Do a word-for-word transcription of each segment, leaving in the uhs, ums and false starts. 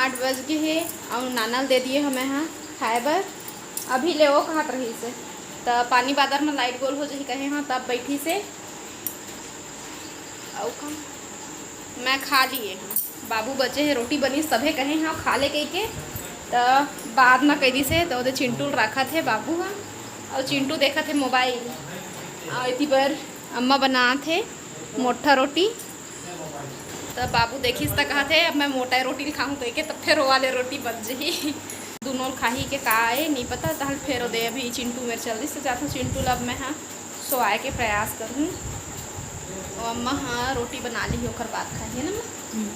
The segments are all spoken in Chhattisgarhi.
आठ बज गे हे, अउ नाना ल दे दिए हमें हा खाए बर। अभी ले ओ कहत रहिस हे, त पानी बादर में लाइट गोल हो जाही कहे हा, तब बैठी से। अउ का, मैं खा लिए हा। बाबू बचे हे, रोटी बनिस तभे कहे हा खा ले कहिके, त बाद में कह दिस हे, त ओदे चिंटू ल राखत हे बाबू हा, अउ चिंटू देखत हे मोबाइल। अउ एती बर अम्मा बनात हे मोटा रोटी। त बाबू देखिस त कहत हे, "अब मैं मोटा रोटी ल खाहूं," कहिके, तब फेर ओ वाले रोटी बच जही। दुनों ल खाही के का ए, नी पता। तहन फेर ओदे अभी चिंटू मेर चल दिस, त जाथों चिंटू ल अब मैं हा सोआए के प्रयास करहूं। ओ अम्मा हा रोटी बना ली, ओकर बाद खाही, है ना अम्मा? हम्म।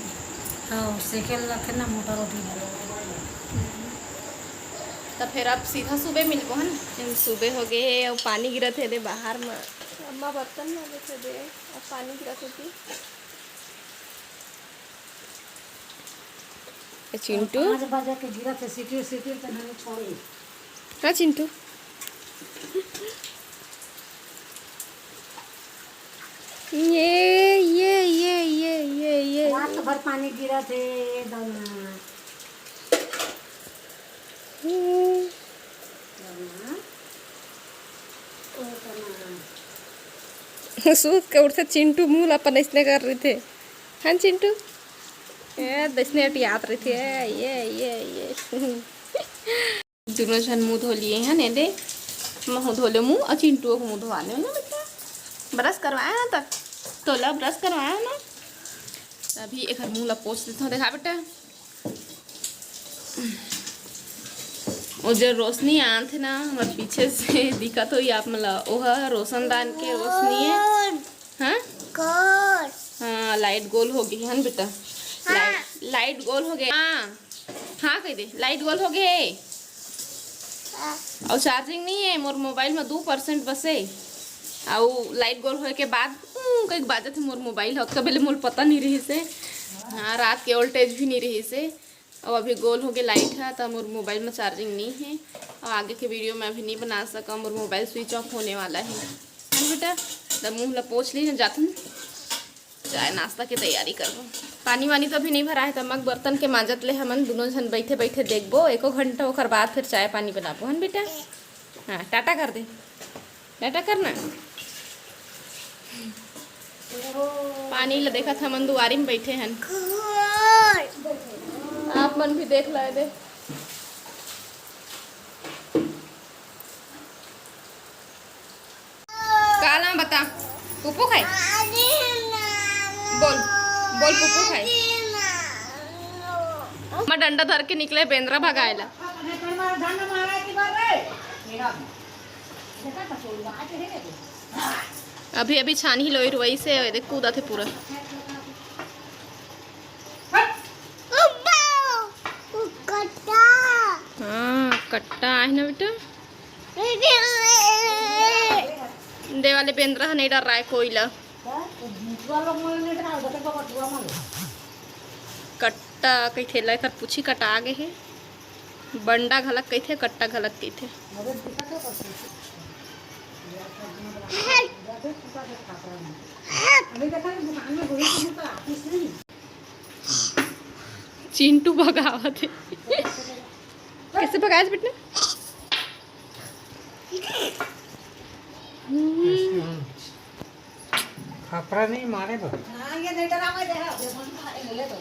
हाँ, सेके ल रखे ना मोटा रोटी ला। हम्म। त फेर अब सीधा सुबह मिलबो, है ना? सुबह हो गे हे, अउ पानी गिरत हे दे बाहर म। अम्मा बर्तन माजत हे दे, अब पानी गिरत हे कि। ए चिंटू। पाँच बजे के गिरत हे, सिटिर, सिटिर त नहीं छोड़ी। हाँ चिंटू। ये, ये, ये, ये, ये, ये। रात भर पानी गिरत हे, दौना। हम्म। दौना। ओ दौना। सूत के उठथे चिंटू, मुंह ला अपन अइसने कर रहिथे। हाँ चिंटू? ए, दइसने अटियात रहिथे। ये, ये, ये। दुनों झन मुंह धो लिए हन, एदे। महूं धो ले मुंह, अउ चिंटू के मुंह धोवा ले ना बेटा। ब्रश करवाया ना त? तोला ब्रश करवाया ना? अभी एकर मुंह ला पोंछ देथंव, देखा बेटा। ओ जो रोशनी आत हे ना, हमर पीछे से दिखत होही आप मन ला, ओह रोशनदान के रोशनी हे। हाँ? हाँ, लाइट गोल हो गे हे ना बेटा। हाँ। लाइट, लाइट गोल हो गे। हाँ। हाँ कहि दे, लाइट गोल हो गे हे। अउ चार्जिंग नइ हे मोर मोबाइल में, दू परसेंट बस हे। अउ लाइट गोल होए के बाद, हम्म, कहिके बाजत हे मोर मोबाइल ह, ओतका बेले मोला पता नइ रहिस हे। हाँ, रात के वोल्टेज भी नइ रहिस हे। अउ अभी गोल हो गे लाइट ह, त मोर मोबाइल में चार्जिंग नइ हे। अउ आगे के वीडियो में अभी नइ बना सकंव, मोर मोबाइल स्विच ऑफ होने वाला हे। हाँ बेटा, त मुंह ला पोंछ ली, जाथन। चाय नाश्ता के तैयारी करबो। पानी वानी तो अभी नइ भरा हे, त मग बर्तन के मांजत ले हमन दुनों झन बइठे बइठे देखबो एको घंटा, ओकर बाद फेर चाय पानी बनाबो, हन बेटा? हाँ, टाटा कर दे, टाटा करना। पानी ल देखत हमन दुआरी में बइठे हन, आप मन भी देख ला दे। का लाऊं बता? पुप्पू खाई? बोल, बोल पुप्पू खाई। मैं डंडा धर के निकले बेंदरा भगाए ला। अभी, अभी छानही लोई रुवई से, देख कूदा थे पूरा। हाँ, कट्टा आहे ना बेटा। दे वाले बेंदरा ह नइ डर्राय कोई ला। कट्टा कहिथे ला, एकर पूछी कटा गे हे। बंडा घलक कहिथे, कट्टा घलक कहिथे। चिंटू भगावत हे। कैसे भगाए बेटा? खपरा नहीं मारे बा। हाँ, ये नहीं डरावे दे, हाँ, ये मन खा ले तो।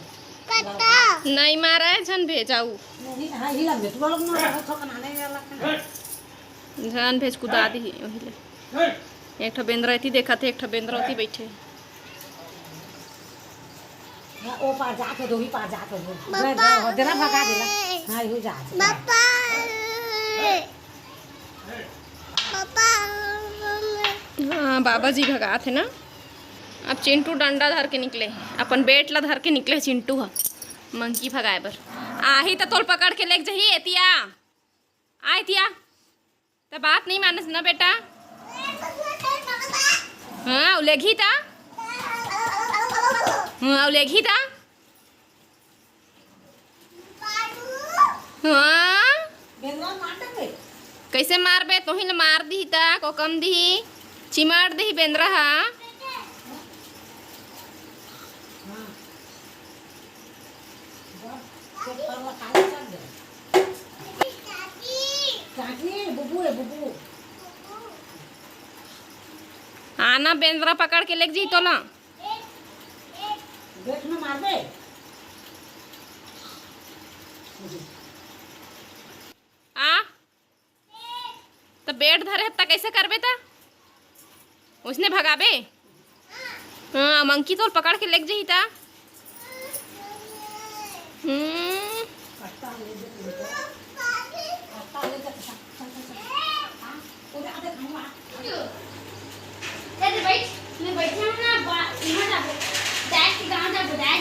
कट्टा। नहीं मारा है, झन भेजाऊ। नहीं, हाँ, हिला में, तू लोग मारा, थोड़ा बनाने वाला है। झन भेज कुदा दी, वही ले। एक ठो बेंदरा एती देखत हे, एक ठो बेंदरा ओती बइठे। हाँ, ओ पार जात हे, दोही पार जात हे। पापा। गए, गए, हो, देना भगा देना। हाँ, यही जात हे। पापा। पापा। हाँ, बाबा जी भगात हे ना। अब चिंटू डंडा धर के निकले हे, अपन बेट ला धर के निकले हे चिंटू ह, मंकी भगाए बर। आही त तोल पकड़ के लेके जही एतिया। आ एतिया। त बात नहीं मानस ना बेटा। हाँ, उ लेगही त। हाँ, उ लेगही त। हाँ। कैसे मारबे? तोही ल मार दिही त, कोकम दिही, चिमाड़ दिही बेंदरा हा। आना, बेंदरा पकड़ के लेके जाही तोला। गेट में मारबे। आ, त बेट धरे हस त कइसे करबे त? ओइसने भगाबे? हाँ, मंकी तोला पकड़ के लेके जाही त। हम्म। चल, बैठ। मैं बैठे हूँ ना, बा-, यहाँ जाबो। दाई के गाँव जाबो, दाई।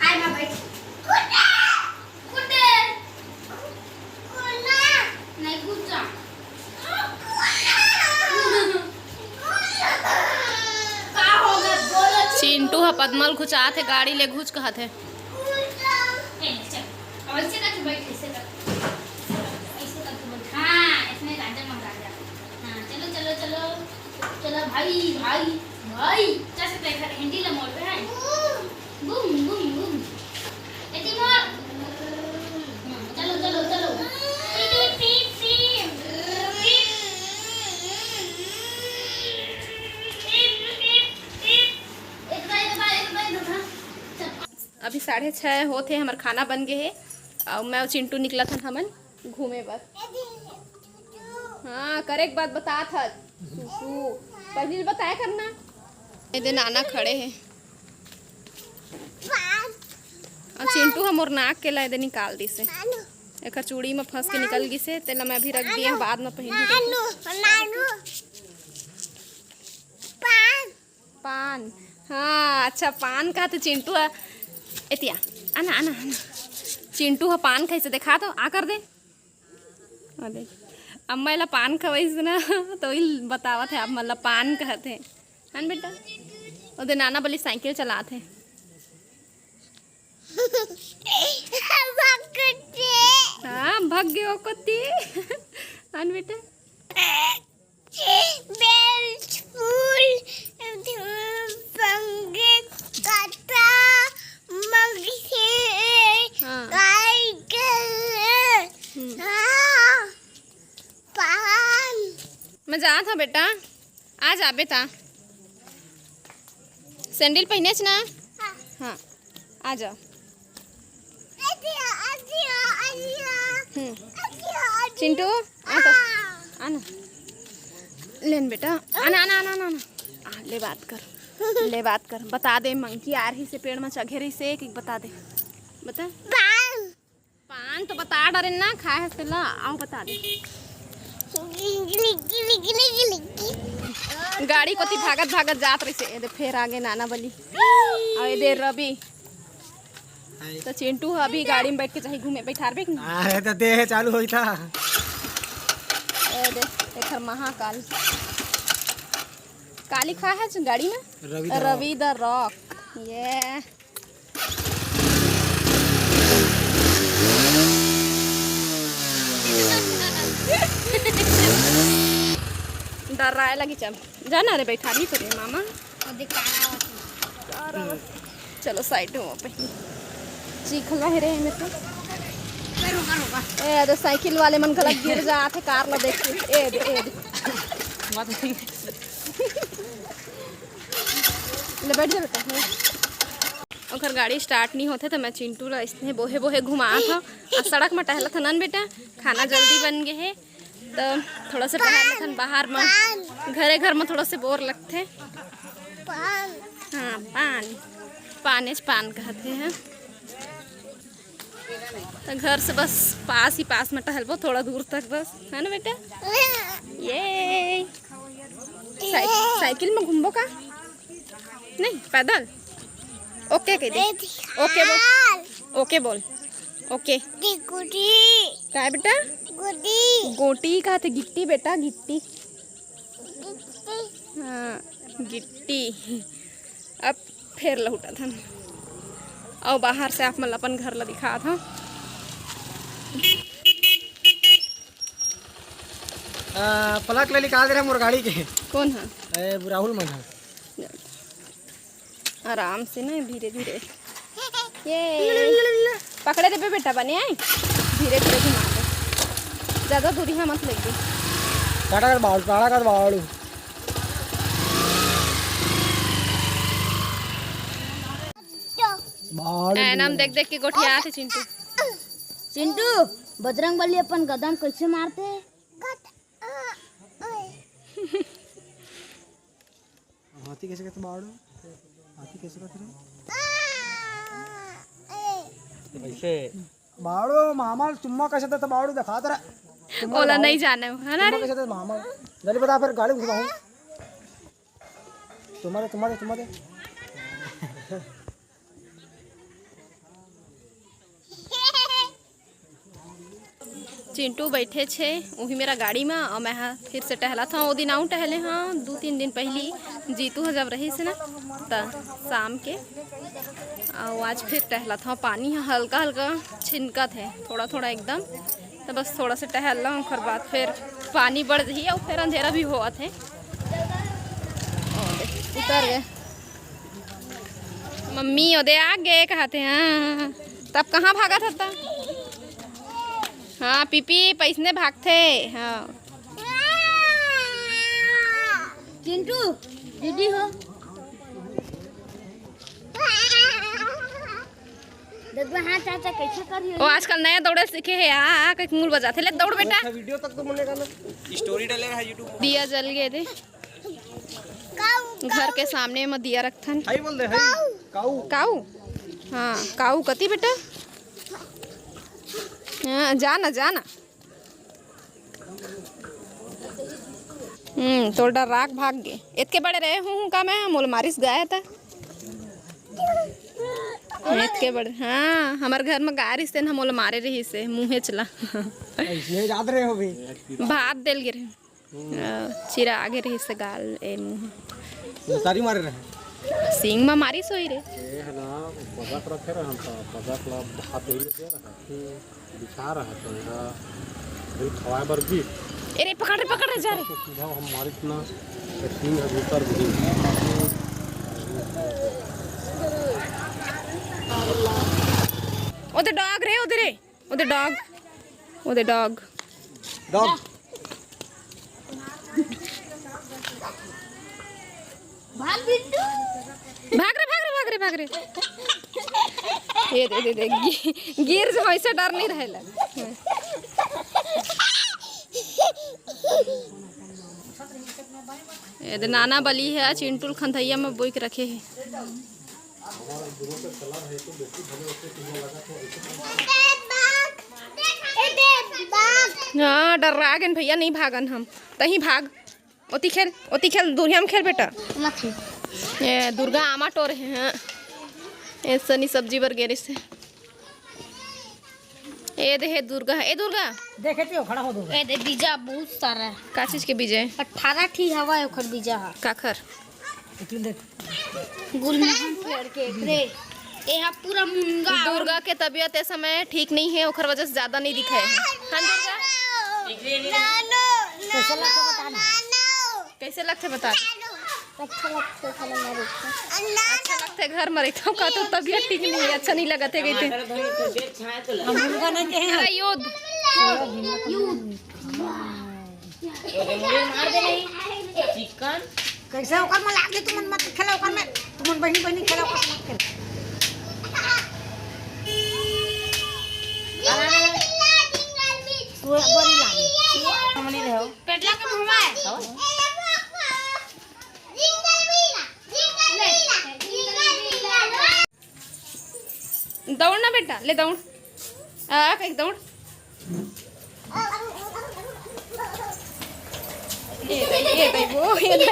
आय, मैं बैठ। कुत्ते। कुत्ते। नहीं, कूद जा। का होगा? बोलो, चिंटू ह पद्मल घुचात हे, गाड़ी ले घुच कहत हे। ए, चल। अब ऐसे करके बैठ, ऐसे कर। ऐसे करके बैठ। हाँ, इसमें राजा महाराजा। हाँ, चलो, चलो, चलो। चलो भाई, भाई, भाई। चल, से देख, हिंदी ला मोड़ पे है। Boom, boom, boom. एती मोर। चलो, चलो, चलो। पीप, पीप, पीप। पीप। पीप, पीप, पीप। एक बार, एक बार, एक बार, एक बार। चल। अभी साढ़े छः होत हे, हमर खाना बन गे हे। अउ मैं अउ चिंटू निकलत हन हमन घूमे बर। हाँ, करे के बात बतात हस। सुसु। पहली बताया करना। ए दे नाना खड़े हे। अउ चिंटू ह मोर नाक के ला ए दे निकाल दिस हे। एकर चूड़ी म फंस के निकल गिस हे, तेला मैं अभी रख दिए हँव, बाद म पहिनहूँ। पान। हाँ, अच्छा, पान कहत हे चिंटू ह। एतिया, आना, आना, आना। चिंटू ह पान खाइस हे, देखा तो, आ कर दे। आ दे। अम्मा एला पान खवाइस ना, तो वही बतावत हे, आप मन ला पान कहत हे। हन बेटा? ओदे नाना बली साइकिल चलात हे। हाँ, भग गे ओ कोती। हन बेटा? बेल फूल, संगे काटा, मंगसे, हाँ। काई के, हम्म। हाँ, पान। मैं जात हँव बेटा, आ जाबे ता। सैंडल पहिनेच ना? हाँ। हाँ। आ जाओ। हम्म। चिंटू, आ तो, आ ना। लेन बेटा, आना, आना, आना, आना, आना। आ, ले बात कर, ले बात कर। बता दे, मंकी आ रहिस हे, पेड़ में चघे रहिस हे, कि बता दे, बता। पान। पान तो बता डरेन ना, खाए हस तेला, आओ बता दे। गाड़ी कोती भागत भागत जात रहिस हे, ए दे फेर आगे नाना बली। अउ ए दे रवि। तो चिंटू ह अभी गाड़ी में बैठ के चाही घूमे, बैठारबे कि नहीं? अरे तो दे चालू होई था। ए दे, एकर महाकाल। काली खा है गाड़ी में? रवि द रवि द रॉक। ये। डराए लगी, चल। जाना रे, बैठा भी तो रे मामा। चलो साइड में पहले। चीखला हे रे में तो। ए, तो साइकिल वाले मन घलक गिर जात हे कार ला देख के। ए दे, ए दे। ले बैठ जा बेटा। ओकर गाड़ी स्टार्ट नहीं होथे, तो मैं चिंटू ला इसने बोहे बोहे घुमात हँव। आ सड़क में टहलत हन बेटा, खाना जल्दी बन गे हे। तो थोड़ा से टहल लेथन बाहर म, घरे घर म थोड़ा से बोर लगथे। पान। हाँ, पान, पानेच पान कहत हे, हैं। तो घर से बस पास ही पास में टहलबो, थोड़ा दूर तक बस, है ना बेटा? ये साइ-, साइकिल में घूमबो का? नहीं, पैदल। ओके कह दे। ओके बोल। ओके बोल। ओके। गुटी। काय बेटा? गुटी। गोटी कहा थे, गिट्टी बेटा, गिट्टी। गिट्टी। हाँ, गिट्टी। अब फेर लहुटत हन। अउ बाहर से आप मन ल अपन घर ल दिखात हँव। आ, प्लग ले निकाल दे रहे मोर गाड़ी के। कौन है? ए, राहुल मन है। आराम से ना, धीरे धीरे। ये। खड़े देबे बेटा, बने आए, धीरे धीरे घुमा दे, ज्यादा दूरी हम मत लेके। टाटा कर बाड़ू, टाटा कर बाड़ू। बाड़ू। ऐनम देख देख के गोठियाथे चिंटू। चिंटू, बजरंग बली अपन गदा म कइसे मारथे? हाथी कइसे कहते बाड़ू? हाथी कइसे कहते रे? ऐसे। बाड़ू, मामा ल चुम्मा कइसे देते बाड़ू, दिखा दे रे। चुम्मा ओला दे। नहीं जाने, है ना चुम्मा रे? कइसे देते मामा ल? जल्दी बता, फिर गाड़ी घुमाऊं। चुम्मा दे, चुम्मा दे, चुम्मा दे। चिंटू बैठे छे उही मेरा गाड़ी में, और मैं हा फिर से टहलत हूँ। वो दिन आऊँ टहले हाँ, दो तीन दिन पहली जीतू ह जब रहिस ना, त शाम के, और आज फिर टहलत हूँ। पानी ह हल्का हल्का छिनकत है, थोड़ा थोड़ा एकदम, तो बस थोड़ा सा टहल ला, ओकर बाद फिर पानी बढ़ जही और फिर अंधेरा भी होवत है। और देख, उतर गए। मम्मी ओदे आ गे कहत हे, हाँ। तब कहाँ भागत हस त? हाँ, पीपी पैसने भागथे, हाँ। चिंटू, दीदी हो। देखबे, हाँ, चाचा, कैसे करियो? वो आजकल नया दौड़े सीखे है, आ, आ, कहीं मुड़ बजाते। ले, दौड़ बेटा। अच्छा, वीडियो तक तो बनेगा ना। स्टोरी डाले रहा YouTube में। दिया जल गए थे। घर के सामने म दिया रखथन। हाय बोल दे, हाय। काऊ। काऊ? हाँ, काऊ कति बेटा? हाँ, जा ना, जा ना। हम्म, तोर डर्राक भाग गे। एतके बड़े रहे हूँ, हूँ का मैं, मोल मारिस गाय था। एतके बड़े, हाँ, हमर घर में गाय रहिस तेन ह मोल मारे रहिस हे, मुँहे चला। ऐसे जात रहे हो बे। भात देल गे रहे। अ, चिरा आगे रहिस गाल ए मुँह। उतारी मारे रहे। सींग म मारिस होई रे। ए है ना, बजट रखे रहन त, बजट ला हाथ दे दे रहा। बिछा रहा त एला, दिल खवाए बर भी। ए रे, पकड़ रे, पकड़ रे, जा रे। सीधा हम मारिस ना, त सींग ह भीतर भी। ओदे dog रे, ओदे रे। ओदे dog, ओदे dog। Dog। भाग बिट्टू। भाग रे, भाग रे, भाग रे, भाग रे। ये दे, दे, दे, गि-, गिर जो, ऐसे डर नहीं रहेला। ये दे नाना बली है, चिंटू ल खंधैया में बोई के रखे है। हाँ, डर्रा गेन भैया, नहीं भागन हम। तहीं भाग। ओती खेल, ओती खेल, दूरिया में खेल बेटा। मत खेल। ए, दुर्गा आमा टोर है, हाँ। ए, सनी सब्जी बर गे रहिस हे। ए दे हे दुर्गा, ए दुर्गा। देखे तो खड़ा हो दुर्गा। ए दे बीजा बहुत सारा है। का चीज के बीजा है? अठारह ठी हवा है ओखर बीजा हा। काखर? लेकिन देख। गुलमोहन पेड़ के रे। ए हा पूरा मुनगा। दुर्गा के तबीयत ए समय ठीक नहीं है, ओखर वजह से ज्यादा नहीं दिखाए है। हाँ दुर्गा? कैसे लगता बता ना। कैसे लगथे बता? अच्छा लगथे, खाना में रखथे। अच्छा लगथे घर में रहिथव का? तो तबीयत ठीक नहीं है, अच्छा नहीं लगत है कहते। हम उनका नहीं कहे हैं। अरे यूद। यूद। मार दे नहीं। चिकन। कैसे ओकर में लाग दे, तुमन मत खेला ओकर में, तुमन बहिनी बहिनी खेला ओकर में मत खेला। तू बोली लागी। हमनी रहो। पेटला के मुंह में। दौड़ ना बेटा, ले दौड़। आ, कहीं दौड़। ये दे, ये दे, वो, ये दे।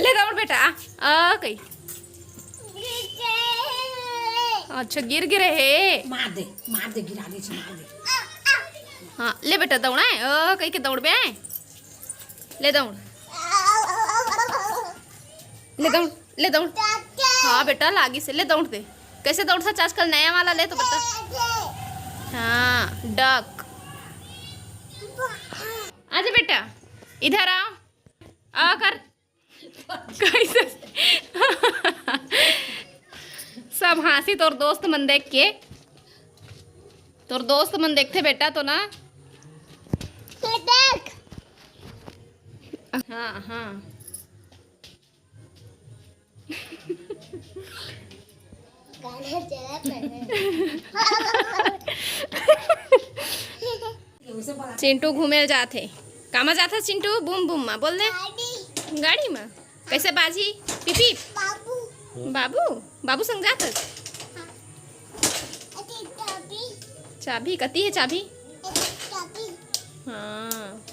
ले दौड़ बेटा, आ, आ, कहीं। अच्छा, गिर गिरे हे। मार दे, मार दे, गिरा दे, मार दे। हाँ, ले बेटा, दौड़ा है। ओ, कहीं के दौड़ बे। ले दौड़। ले दौड़, ले दौड़। हाँ बेटा, लागी से। ले दौड़ दे। कैसे दौड़ था आजकल नया वाला? ले तो बता। हाँ, duck। आजा बेटा, इधर आओ। आ कर। कैसे? सब हाँसी तोर दोस्त मन देख के। तोर दोस्त मन देखथे बेटा तो ना। ये देख। हाँ, हाँ। गाना चला था। चिंटू घूमे ल जात हे। कामा जात हस चिंटू? बूम बूम मा बोल दे। गाड़ी। गाड़ी मा। कैसे बाजी? पीपी। बाबू। बाबू? बाबू संग जात हस? हाँ। अरे चाबी। चाबी? कती हे चाबी? अरे चाबी। हाँ।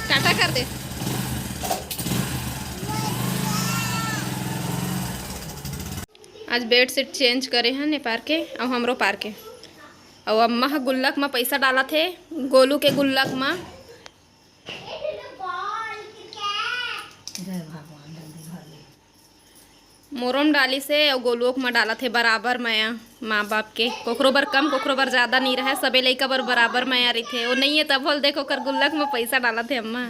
टाटा कर दे। आज बेडशीट चेंज करे हन ए पार के, अउ हमरो पार के। अउ अम्मा ह गुल्लक म पइसा डालत हे, गोलू के गुल्लक म। जय भगवान, जल्दी भर ले। मोरो म डालिस हे अउ गोलुओ म डालत हे बराबर मया। माँ बाप के कोकरो बर कम, कोकरो बर ज्यादा नइ रहय, सबे लइका बर बराबर मया रहिथे। ओ नइ हे तभो ल देख ओकर गुल्लक म पइसा डालत हे अम्मा।